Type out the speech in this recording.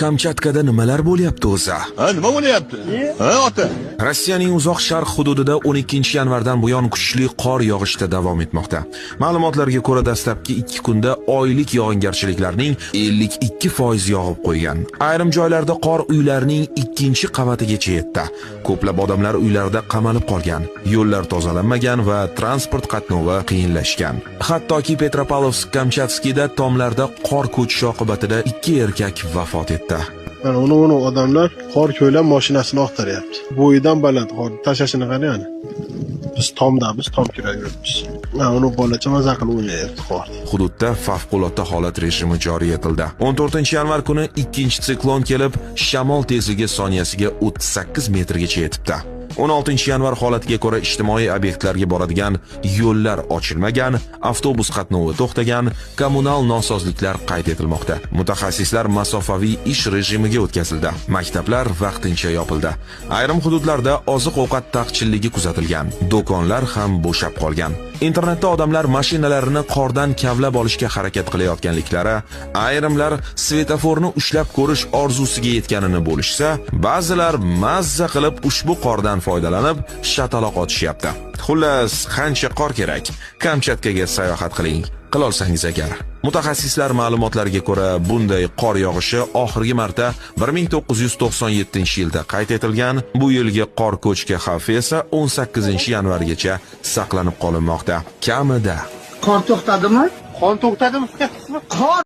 Kamchatkada nimalar bo'lyapti o'zi? Ha, nima bo'lyapti? Ha, ota? Rossiyaning uzoq sharq hududida 12 yanvardan buyon kuchli qor yog'ishda davom etmoqda. Ma'lumotlarga ko'ra, dastlabki 2 kunda oylik yog'ingarchiliklarning 52% yog'ib qo'ygan. Ayrim joylarda qor uylarning ikkinchi qavatigacha yetdi. Ko'plab odamlar uylarida qamalib qolgan, yo'llar tozalanmagan va transport qatnovi qiyinlashgan. Hattoki Petropavlovsk-Kamchatskiyda tomlarda qor ko'chishi oqibatida ikki erkak vafot etdi. Mana uni odamlar qor ko'ylab mashinasini oqtaryapti. Bo'yidan baland qor tashlashini qarang ana. Biz tomdamiz, tom kirab yuribmiz. Mana uni bolacha maza qilib o'ynayapti qorda. Hududda favqulodda holat rejimi joriy etildi. 14 yanvar kuni ikkinchi siklon kelib, shamol tezligi soniyasiga 38 metrgacha yetibdi. 16 yanvar holatiga ko'ra, ijtimoiy obyektlarga boradigan yo'llar ochilmagan, avtobus qatnovi to'xtagan, kommunal nosozliklar qayd etilmoqda. Mutaxassislar masofaviy ish rejimiga o'tkazildi. Maktablar vaqtincha yopildi. Ayrim hududlarda oziq-ovqat taqchilligi kuzatilgan. Do'konlar ham bo'shab qolgan. Internetda odamlar mashinalarini qordan kavlab olishga harakat qilayotganliklari, ayrimlar svetoforni ushlab ko'rish orzusiga yetganini bo'lishsa, ba'zilar mazza qilib ushbu qordan foydalanib shataloq otishyapti. Xullas, qancha qor kerak? Kamchatkaga sayohat qiling. Qilolsangiz agar. Mutaxassislar ma'lumotlariga ko'ra, bunday qor yog'ishi oxirgi marta 1997-yilda qayd etilgan. Bu yilgi qor ko'chki xavfi esa 18 yanvargacha saqlanib qolinmoqda. Kamida. Qor to'xtadimi? Qon to'xtadimi? Qor.